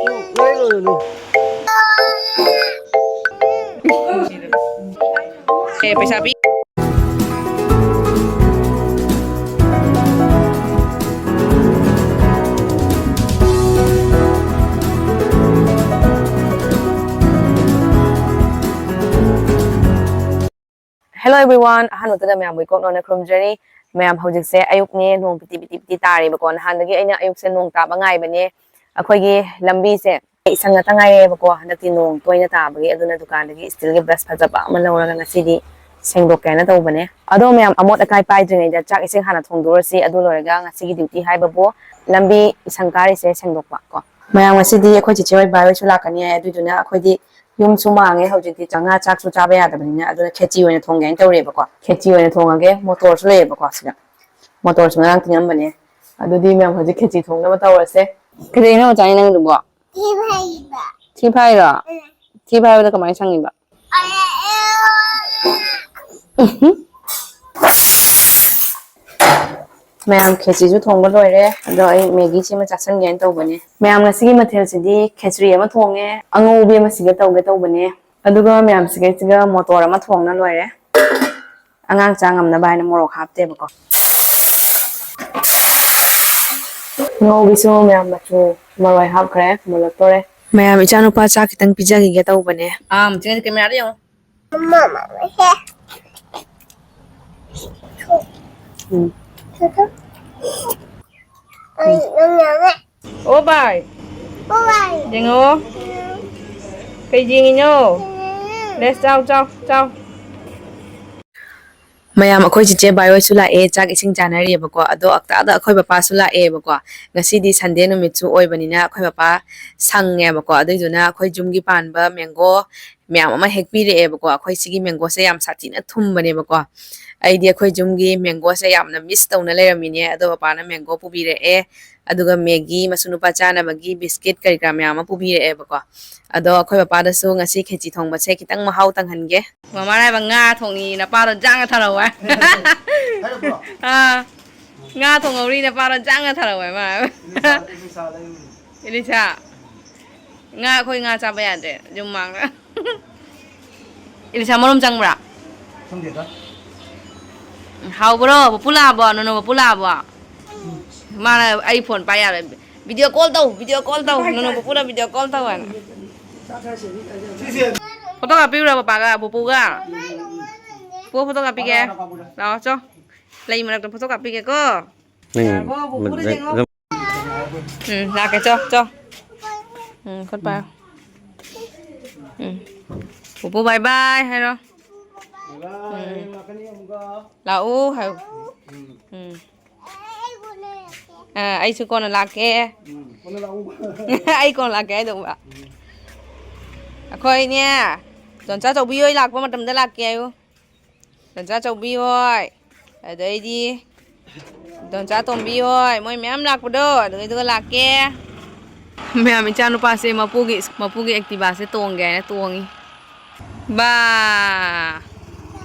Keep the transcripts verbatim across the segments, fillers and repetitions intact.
ꯂꯩꯔꯨꯔꯅꯨ꯫ ꯑꯦ, ꯄꯩꯁꯥ ꯄꯤ꯫ Hello everyone, ꯑꯍꯥꯟꯕꯗ ꯃꯌꯥꯝꯕꯨ ꯏꯀꯣꯛ ꯅꯧꯅ ꯈꯨꯔꯨꯝꯖꯔꯤ꯫ ꯃꯌꯥꯝ, ꯍꯧꯖꯤꯛꯁꯦ ꯑꯌꯨꯛꯅꯦ, ꯅꯣꯡ ꯄꯤꯇꯤ ꯄꯤꯇꯤ ꯄꯤꯇꯤ ꯇꯥꯔꯤꯕꯀꯣ꯫ ꯅꯍꯥꯟꯗꯒꯤ ꯑꯩꯅ ꯑꯌꯨꯛꯁꯦ ꯅꯣꯡ ꯇꯥꯕ ꯉꯥꯏꯕꯅꯦ꯫ ꯑꯩꯈꯣꯏꯒꯤ ꯂꯝꯕꯤꯁꯦ ꯏꯁꯪ ꯉꯥꯛꯇ ꯉꯥꯏꯔꯛꯑꯦꯕꯀꯣ꯫ ꯍꯟꯗꯛꯇꯤ ꯅꯣꯡ ꯇꯣꯏꯅ ꯇꯥꯕꯒꯤ꯫ ꯑꯗꯨꯅ ꯗꯨꯀꯥꯟꯗꯒꯤ ꯏꯁꯇꯤꯜꯒꯤ ꯕ꯭ꯔꯁ ꯐꯖꯕ ꯑꯃ ꯂꯧꯔꯒ ꯉꯁꯤꯗꯤ ꯁꯦꯡꯗꯣꯛꯀꯦꯅ ꯇꯧꯕꯅꯦ꯫ ꯑꯗꯣ ꯃꯌꯥꯝ, ꯑꯃꯣꯠ ꯑꯀꯥꯏ ꯄꯥꯏꯗ꯭ꯔꯤꯉꯩꯗ ꯆꯥꯛ ꯏꯁꯤꯡ ꯍꯥꯟꯅ ꯊꯣꯡꯗꯣꯛꯑꯁꯤ꯫ ꯑꯗꯨ ꯂꯣꯏꯔꯒ ꯉꯁꯤꯒꯤ ꯗ꯭ꯌꯨꯇꯤ ꯍꯥꯏꯕꯕꯨ ꯂꯝꯕꯤ ꯏꯁꯪ ꯀꯥꯔꯤꯁꯦ ꯁꯦꯡꯗꯣꯛꯄ ꯀꯣ꯫ ꯃꯌꯥꯝ, ꯉꯁꯤꯗꯤ ꯑꯩꯈꯣꯏ ꯆꯤꯆꯦ ꯍꯣꯏ ꯕꯥꯏ ꯍꯣꯏꯁꯨ ꯂꯥꯛꯀꯅꯤ ꯍꯥꯏ꯫ ꯑꯗꯨꯏꯗꯨꯅ ꯑꯩꯈꯣꯏꯗꯤ ꯌꯨꯝꯁꯨ ꯃꯥꯡꯉꯦ ꯍꯧꯖꯤꯛꯇꯤ꯫ ꯆꯉꯥ ꯆꯥꯛꯁꯨ ꯆꯥꯕ ꯌꯥꯗꯕꯅꯤꯅ, ꯑꯗꯨꯅ ꯈꯦꯆꯤ ꯑꯣꯏꯅ ꯊꯣꯡꯒꯦꯅ ꯇꯧꯔꯤꯕꯀꯣ꯫ ꯈꯦꯆꯤ ꯑꯣꯏꯅ ꯊꯣꯡꯉꯒꯦ꯫ ꯃꯣꯇꯣꯔꯁꯨ ꯂꯩꯌꯦꯕꯀꯣ ꯁꯤꯗ꯫ ꯃꯣꯇꯣꯔꯁꯨ ꯉꯔꯥꯡ ꯇꯤꯡꯉꯝꯕꯅꯦ꯫ ꯑꯗꯨꯗꯤ ꯃꯌꯥꯝ, ꯍꯧꯖꯤꯛ ꯈꯦꯆꯤ ꯊꯣꯡꯅꯕ ꯇꯧꯔꯁꯦ꯫ ꯀꯩꯗꯧꯔꯤꯅꯣ ꯃꯆꯥꯅꯤ ꯅꯪꯗꯨꯕꯣ? ꯊꯤ ꯐꯥꯏꯔꯤꯕ꯫ ꯊꯤ ꯐꯥꯏꯔꯣ? ꯎꯝ꯫ ꯊꯤ ꯐꯥꯏꯕꯗ ꯀꯃꯥꯏꯅ ꯁꯪꯉꯤꯕ? ꯃꯌꯥꯝ, ꯈꯦꯆꯤꯁꯨ ꯊꯣꯡꯕ ꯂꯣꯏꯔꯦ꯫ ꯑꯗꯣ ꯑꯩ ꯃꯦꯒꯤ ꯁꯤꯃ ꯆꯥꯁꯟꯒꯦꯅ ꯇꯧꯕꯅꯦ꯫ ꯃꯌꯥꯝ, ꯉꯁꯤꯒꯤ ꯃꯊꯦꯜꯁꯤꯗꯤ ꯈꯦꯆ꯭ꯔꯤ ꯑꯃ ꯊꯣꯡꯉꯦ, ꯑꯉꯧꯕꯤ ꯑꯃ ꯁꯤꯒ ꯇꯧꯒꯦ ꯇꯧꯕꯅꯦ꯫ ꯑꯗꯨꯒ ꯃꯌꯥꯝ, ꯁꯤꯒꯩꯁꯤꯒ ꯃꯣꯇꯣꯔ ꯑꯃ ꯊꯣꯡꯅ ꯂꯣꯏꯔꯦ꯫ ꯑꯉꯥꯡ ꯆꯥ ꯉꯝꯅꯕ ꯍꯥꯏꯅ ꯃꯣꯔꯣꯛ ꯍꯥꯞꯇꯦꯕꯀꯣ꯫ ꯉꯧꯕꯤꯁꯨ ꯃꯌꯥꯝ ꯃꯆꯨ ꯃꯔꯣꯏ ꯍꯥꯞꯈ꯭ꯔꯦ, ꯃꯨꯜꯂꯛꯇꯣꯔꯦ꯫ ꯃꯌꯥꯝ, ꯏꯆꯥꯅꯨꯄꯥ ꯆꯥꯛ ꯈꯤꯇꯪ ꯄꯤꯖꯈꯤꯒꯦ ꯇꯧꯕꯅꯦ꯫ ꯑꯥ, ꯃꯆꯦ, ꯀꯦꯃꯦꯔꯥꯗ ꯌꯦꯡꯉꯣ꯫ ꯎꯝ꯫ ꯑꯣ ꯕꯥꯏ꯫ ꯑꯣ ꯕꯥꯏ꯫ ꯌꯦꯡꯉꯣ꯫ ꯀꯩ ꯌꯦꯡꯉꯤꯅꯣ? ꯂꯦꯁ, ꯆꯥꯎ, ꯆꯥꯎ, ꯆꯥꯎ꯫ ꯃꯌꯥꯝ, ꯑꯩꯈꯣꯏ ꯆꯤꯆꯦ ꯕꯥꯏ ꯍꯣꯏꯁꯨ ꯂꯥꯛꯑꯦ, ꯆꯥꯛ ꯏꯁꯤꯡ ꯆꯥꯅꯔꯤꯑꯕꯀꯣ꯫ ꯑꯗꯣ ꯑꯛꯇꯥꯗ ꯑꯩꯈꯣꯏ ꯕꯄꯥꯁꯨ ꯂꯥꯛꯑꯦꯕꯀꯣ꯫ ꯉꯁꯤꯗꯤ ꯁꯟꯗꯦ ꯅꯨꯃꯤꯠꯁꯨ ꯑꯣꯏꯕꯅꯤꯅ ꯑꯩꯈꯣꯏ ꯕꯄꯥ ꯁꯪꯉꯦꯕꯀꯣ꯫ ꯑꯗꯨꯏꯗꯨꯅ ꯑꯩꯈꯣꯏ ꯌꯨꯝꯒꯤ ꯄꯥꯟꯕ ꯃꯦꯡꯒꯣ ꯃꯌꯥꯝ ꯑꯃ ꯍꯦꯛꯄꯤꯔꯛꯑꯦꯕꯀꯣ꯫ ꯑꯩꯈꯣꯏ ꯁꯤꯒꯤ ꯃꯦꯡꯒꯣꯁꯦ ꯌꯥꯝ ꯁꯥꯊꯤꯅ ꯊꯨꯝꯕꯅꯦꯕꯀꯣ꯫ ꯑꯩꯗꯤ ꯑꯩꯈꯣꯏ ꯌꯨꯝꯒꯤ ꯃꯦꯡꯒꯣꯁꯦ ꯌꯥꯝꯅ ꯃꯤꯁ ꯇꯧꯅ ꯂꯩꯔꯝꯃꯤꯅꯦ꯫ ꯑꯗꯣ ꯕꯄꯥꯅ ꯃꯦꯡꯒꯣ ꯄꯨꯕꯤꯔꯛꯑꯦ, ꯑꯗꯨꯒ ꯃꯦꯒꯤ, ꯃꯁꯨ ꯅꯨꯄꯥ ꯆꯥꯅꯕꯒꯤ ꯕꯤꯁꯀꯤꯠ ꯀꯔꯤ ꯀꯔꯥ ꯃꯌꯥꯝ ꯑꯃ ꯄꯨꯕꯤꯔꯛꯑꯦꯕꯀꯣ꯫ ꯑꯗꯣ ꯑꯩꯈꯣꯏ ꯕꯄꯥꯗꯁꯨ ꯉꯁꯤ ꯈꯦꯆꯤ ꯊꯣꯡꯕꯁꯦ ꯈꯤꯇꯪ ꯃꯍꯥꯎ ꯇꯪꯍꯟꯒꯦ꯫ ꯃꯃꯥꯅ ꯍꯥꯏꯕ, "ꯉꯥ ꯊꯣꯡꯉꯤ, ꯅꯄꯥꯗꯣ ꯖꯥꯡꯅ ꯊꯥꯔꯛꯑꯣ" ꯍꯥꯏ꯫ ꯍꯥꯏꯔꯛꯄ꯭ꯔꯣ? ꯑꯥ, "ꯉꯥ ꯊꯣꯡꯍꯧꯔꯤ, ꯅꯄꯥꯗꯣ ꯖꯥꯡꯅ ꯊꯥꯔꯛꯑꯣ" ꯍꯥꯏ ꯃꯥ ꯍꯥꯏꯕ꯫ ꯏꯂꯤꯁꯥ, ꯏꯂꯤꯁꯥꯗ ꯑꯩ ꯎꯏ꯫ ꯏꯂꯤꯁꯥ꯫ ꯉꯥ, ꯑꯩꯈꯣꯏ ꯉꯥ ꯆꯥꯕ ꯌꯥꯗ꯭ꯔꯦ ꯌꯨꯝ ꯃꯥꯡꯗ꯫ ꯏꯂꯤꯁꯥ, ꯃꯔꯨꯝ ꯆꯪꯕ꯭ꯔꯥ? ꯈꯪꯗꯦꯗ꯫ ꯍꯥꯎꯕ꯭ꯔꯣ? ꯄꯄꯨ ꯂꯥꯛꯑꯕꯣ? ꯅꯨꯅꯨ ꯄꯄꯨ ꯂꯥꯛꯑꯕꯣ? ꯃꯥꯅ ꯑꯩ ꯐꯣꯟ ꯄꯥꯏ ꯌꯥꯔꯣꯏ꯫ "ꯚꯤꯗꯤꯑꯣ ꯀꯣꯜ ꯇꯧ, ꯚꯤꯗꯤꯑꯣ ꯀꯣꯜ ꯇꯧ, ꯅꯨꯅꯨ ꯄꯄꯨꯅ ꯚꯤꯗꯤꯑꯣ ꯀꯣꯜ ꯇꯧ" ꯍꯥꯏꯅ꯫ ꯁꯤꯁꯦ꯫ ꯐꯣꯇꯣ ꯀꯥꯞꯄꯤꯔꯨꯔꯥ ꯄꯄꯥꯒ, ꯄꯨꯄꯨꯒ? ꯄꯨ, ꯐꯣꯇꯣ ꯀꯥꯞꯄꯤꯒꯦ꯫ ꯂꯥꯛꯑꯣ, ꯆꯣ꯫ ꯂꯩ ꯃꯔꯛꯇ ꯐꯣꯇꯣ ꯀꯥꯞꯄꯤꯒꯦꯀꯣ꯫ ꯅꯪ ꯌꯥꯔꯕꯣ? ꯄꯨꯄꯨꯗ ꯌꯦꯡꯉꯣ꯫ ꯎꯝ, ꯂꯥꯛꯀꯦ, ꯆꯣ, ꯆꯣ꯫ ꯎꯝ, ꯈꯨꯠ ꯄꯥꯏꯌꯣ꯫ ꯎꯝ꯫ ꯄꯨꯄꯨ bye bye ꯍꯥꯏꯔꯣ꯫ ꯎꯝ꯫ ꯂꯥꯛꯎ ꯍꯥꯏꯌꯨ꯫ ꯎꯝ꯫ ꯑꯥ, ꯑꯩꯁꯨ ꯀꯣꯟꯅ ꯂꯥꯛꯀꯦ꯫ ꯑꯩ ꯀꯣꯟꯅ ꯂꯥꯛꯀꯦ ꯍꯥꯏꯗꯧꯕ꯫ ꯑꯩꯈꯣꯏꯅꯦ, ꯗꯣꯟꯆꯥ ꯆꯧꯕꯤ ꯍꯣꯏ ꯂꯥꯛꯄ ꯃꯇꯝꯗ ꯂꯥꯛꯀꯦ ꯍꯥꯏꯌꯨ꯫ ꯗꯣꯟꯆꯥ ꯆꯧꯕꯤ ꯍꯣꯏ, ꯑꯗꯩꯗꯤ ꯗꯣꯟꯆꯥ ꯇꯣꯝꯕꯤ ꯍꯣꯏ, ꯃꯣꯏ ꯃꯌꯥꯝ ꯂꯥꯛꯄꯗꯣ, ꯑꯗꯨꯒꯤꯗꯨꯒ ꯂꯥꯛꯀꯦ꯫ ꯃꯌꯥꯝ, ꯏꯆꯥ ꯅꯨꯄꯥꯁꯦ ꯃꯄꯨꯒꯤ, ꯃꯄꯨꯒꯤ Activaꯁꯦ ꯇꯣꯡꯒꯦ ꯍꯥꯏꯅ ꯇꯣꯡꯉꯤ꯫ ꯕꯥ!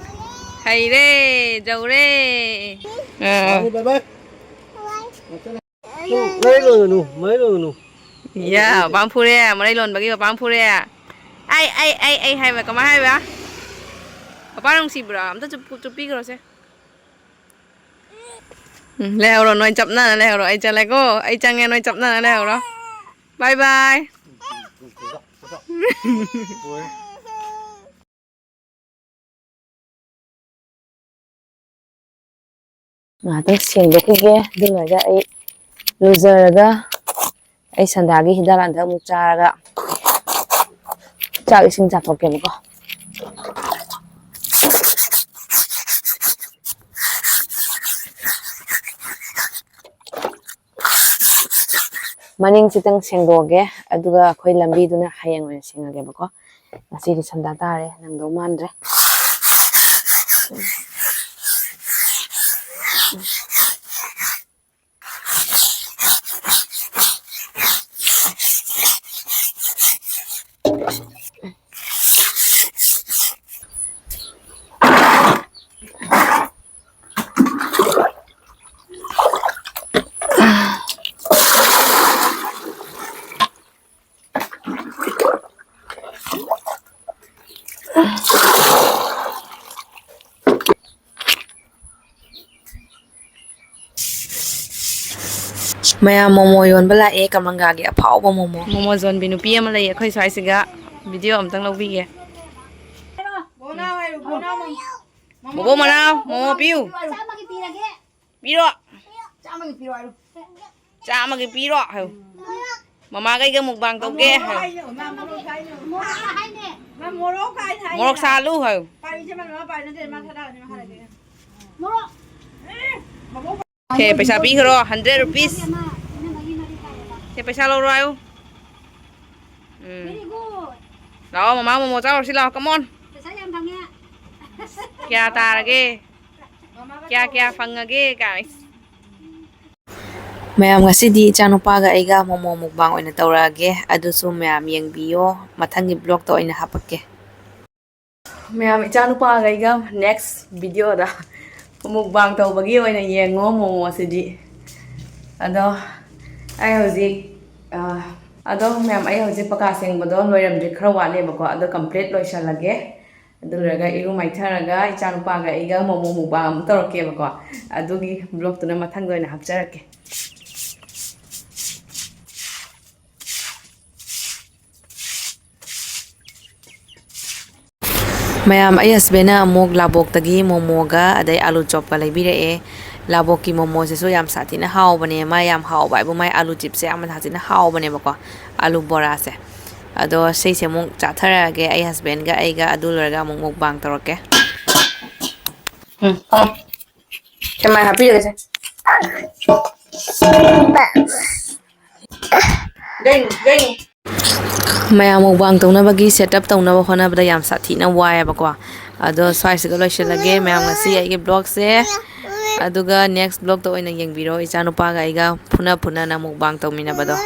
ꯍꯩꯔꯦ, ꯌꯧꯔꯦ꯫ ꯑꯥ꯫ ꯕꯥꯕꯨ, bye bye꯫ ꯃꯔꯩ ꯂꯣꯟꯒꯅꯨ, ꯃꯔꯩ ꯂꯣꯟꯒꯅꯨ꯫ ꯌꯥ, ꯃꯄꯥꯝ ꯐꯨꯔꯦ, ꯃꯔꯩ ꯂꯣꯟꯕꯒꯤ ꯃꯄꯥꯝ ꯐꯨꯔꯦ꯫ ꯑꯩ, ꯑꯩ, ꯑꯩ, ꯑꯩ ꯍꯥꯏꯕ, ꯀꯃꯥꯏ ꯍꯥꯏꯕ? ꯄꯄꯥ ꯅꯨꯡꯁꯤꯕ꯭ꯔꯣ? ꯑꯝꯇ ꯆꯨꯞ-, ꯆꯨꯞꯄꯤꯈ꯭ꯔꯣꯁꯦ꯫ ꯎꯝ, ꯂꯩꯍꯧꯔꯣ, ꯅꯣꯏ ꯆꯞꯅꯅ ꯂꯩꯍꯧꯔꯣ꯫ ꯑꯩ ꯆꯠꯂꯦꯀꯣ, ꯑꯩ ꯆꯪꯉꯦ, ꯅꯣꯏ ꯆꯞꯅꯅ ꯂꯩꯍꯧꯔꯣ꯫ Bye bye꯫ ꯉꯥꯏꯍꯥꯛꯇꯪ ꯁꯦꯡꯗꯣꯛꯈꯤꯒꯦ, ꯑꯗꯨ ꯂꯣꯏꯔꯒ ꯑꯩ ꯂꯨꯖꯔꯒ ꯑꯩ ꯁꯟꯗꯥꯒꯤ ꯍꯤꯗꯥꯛ ꯂꯥꯡꯊꯛ ꯑꯃꯨꯛ ꯆꯥꯔꯒ ꯆꯥꯛ ꯏꯁꯤꯡ ꯆꯥꯊꯣꯛꯀꯦꯕꯀꯣ꯫ ꯃꯅꯤꯡ ꯈꯤꯇꯪ ꯁꯦꯡꯗꯣꯛꯑꯒꯦ, ꯑꯗꯨꯒ ꯑꯩꯈꯣꯏ ꯂꯝꯕꯤꯗꯨꯅ ꯍꯌꯦꯡ ꯑꯣꯏꯅ ꯁꯦꯡꯉꯒꯦꯕꯀꯣ꯫ ꯉꯁꯤꯗꯤ ꯁꯟꯗꯥ ꯇꯥꯔꯦ, ꯅꯪꯗꯧ ꯃꯥꯟꯗ꯭ꯔꯦ꯫ ꯃꯌꯥꯝ ꯃꯣꯃꯣ ꯌꯣꯟꯕ ꯂꯥꯛꯑꯦ, ꯀꯃꯪꯒꯥꯒꯤ ꯑꯐꯥꯎꯕ ꯃꯣꯃꯣ꯫ ꯃꯣꯃꯣ ꯌꯣꯟꯕꯤ ꯅꯨꯄꯤ ꯑꯃ ꯂꯩꯌꯦ ꯑꯩꯈꯣꯏ ꯁ꯭ꯋꯥꯏꯁꯤꯒ, ꯚꯤꯗꯤꯑꯣ ꯑꯝꯇꯪ ꯂꯧꯕꯤꯒꯦ꯫ ꯕꯣꯕꯣꯛ ꯃꯅꯥꯎ, ꯃꯣꯃꯣ ꯄꯤꯌꯨ꯫ ꯆꯥꯝꯃꯒꯤ ꯄꯤꯔꯣ꯫ ꯆꯥꯝꯃꯒꯤ ꯄꯤꯔꯣ ꯍꯥꯏꯌꯨ꯫ ꯃꯃꯥꯒꯩꯒ ꯃꯨꯛꯕꯥꯡ ꯇꯧꯒꯦ ꯍꯥꯏꯌꯨ꯫ ꯃꯣꯔꯣꯛ ꯁꯥꯍꯜꯂꯨ ꯍꯥꯏꯌꯨ꯫ ꯁꯦ, ꯄꯩꯁꯥ ꯄꯤꯈ꯭ꯔꯣ, hundred rupees꯫ ꯁꯦ, ꯄꯩꯁꯥ ꯂꯧꯔꯣ ꯍꯥꯏꯌꯨ꯫ ꯎꯝ꯫ ꯂꯥꯛꯑꯣ, ꯃꯃꯥ ꯃꯣꯃꯣ ꯆꯥꯔꯨꯔꯁꯤ ꯂꯥꯛꯑꯣ, come on꯫ ꯀꯌꯥ ꯇꯥꯔꯒꯦ? ꯀꯌꯥ, ꯀꯌꯥ ꯐꯪꯉꯒꯦ, guys? ꯃꯌꯥꯝ, ꯉꯁꯤꯗꯤ ꯏꯆꯥꯅꯨꯄꯥꯒ ꯑꯩꯒ ꯃꯣꯃꯣ ꯃꯨꯛꯕꯥꯡ ꯑꯣꯏꯅ ꯇꯧꯔꯛꯑꯒꯦ, ꯑꯗꯨꯁꯨ ꯃꯌꯥꯝ ꯌꯦꯡꯕꯤꯌꯣ, ꯃꯊꯪꯒꯤ vlogꯇ ꯑꯣꯏꯅ ꯍꯥꯄꯛꯀꯦ꯫ ꯃꯌꯥꯝ, ꯏꯆꯥꯅꯨꯄꯥꯒ ꯑꯩꯒ next videoꯗ ꯃꯨꯛꯕꯥꯡ ꯇꯧꯕꯒꯤ ꯑꯣꯏꯅ ꯌꯦꯡꯉꯣ ꯃꯣꯃꯣꯁꯤꯗꯤ꯫ ꯑꯗꯣ ꯑꯩ ꯍꯧꯖꯤꯛ, ꯑ, ꯑꯗꯣ ꯃꯌꯥꯝ, ꯑꯩ ꯍꯧꯖꯤꯛ ꯄꯀꯥ ꯁꯦꯡꯕꯗꯣ ꯂꯣꯏꯔꯝꯗ꯭ꯔꯤ, ꯈꯔ ꯋꯥꯠꯂꯦꯕꯀꯣ, ꯑꯗꯣ complete ꯂꯣꯏꯁꯜꯂꯒꯦ꯫ ꯑꯗꯨ ꯂꯣꯏꯔꯒ ꯏꯔꯨ ꯃꯥꯏꯊꯔꯒ ꯏꯆꯥꯅꯨꯄꯥꯒ ꯑꯩꯒ ꯃꯣꯃꯣ ꯃꯨꯛꯕꯥꯡ ꯑꯃꯨꯛ ꯇꯧꯔꯛꯀꯦꯕꯀꯣ꯫ ꯑꯗꯨꯒꯤ vlogꯇꯨꯅ ꯃꯊꯪꯗ ꯑꯣꯏꯅ ꯍꯥꯞꯆꯔꯛꯀꯦ꯫ ꯃꯌꯥꯝ, ꯑꯩ husbandꯅ ꯑꯃꯨꯛ ꯂꯥꯕꯣꯛꯇꯒꯤ ꯃꯣꯃꯣꯒ ꯑꯗꯩ ꯑꯥꯂꯨ ꯆꯣꯞꯀ ꯂꯩꯕꯤꯔꯛꯑꯦ꯫ ꯂꯥꯕꯣꯛꯀꯤ ꯃꯣꯃꯣꯁꯤꯁꯨ ꯌꯥꯝ ꯁꯥꯊꯤꯅ ꯍꯥꯎꯕꯅꯦ꯫ ꯃꯥ ꯌꯥꯝ ꯍꯥꯎꯕ ꯍꯥꯏꯕꯨ ꯃꯥꯏ ꯑꯥꯂꯨ chipꯁꯦ ꯌꯥꯝ ꯁꯥꯊꯤꯅ ꯍꯥꯎꯕꯅꯦꯕꯀꯣ, ꯑꯥꯂꯨ ꯕꯣꯔꯥꯁꯦ꯫ ꯑꯗꯣ ꯁꯤꯁꯦ ꯑꯃꯨꯛ ꯆꯥꯊꯔꯛꯑꯒꯦ ꯑꯩ husbandꯒ ꯑꯩꯒ, ꯑꯗꯨ ꯂꯣꯏꯔꯒ ꯑꯃꯨꯛ ꯃꯨꯛꯕꯥꯡ ꯇꯧꯔꯛꯀꯦ꯫ ꯎꯝ, ꯐꯝꯃꯣ꯫ ꯀꯃꯥꯏ ꯍꯥꯞꯄꯤꯔꯒꯦ ꯁꯦ? ꯃꯌꯥꯝ ꯃꯨꯛꯕꯥꯡ ꯇꯧꯅꯕꯒꯤ setup ꯇꯧꯅꯕ ꯍꯣꯠꯅꯕꯗ ꯌꯥꯝ ꯁꯥꯊꯤꯅ ꯋꯥꯏꯌꯦꯕꯀꯣ꯫ ꯑꯗꯣ ꯁ꯭ꯋꯥꯏꯁꯤꯒ ꯂꯣꯏꯁꯤꯜꯂꯒꯦ ꯃꯌꯥꯝ, ꯉꯁꯤ ꯑꯩꯒꯤ vlogꯁꯦ꯫ ꯑꯗꯨꯒ next vlogꯇ ꯑꯣꯏꯅ ꯌꯦꯡꯕꯤꯔꯣ, ꯏꯆꯥꯅꯨꯄꯥꯒ ꯑꯩꯒ ꯐꯨꯅ ꯐꯨꯅꯅ ꯃꯨꯛꯕꯥꯡ ꯇꯧꯃꯤꯟꯅꯕꯗꯣ꯫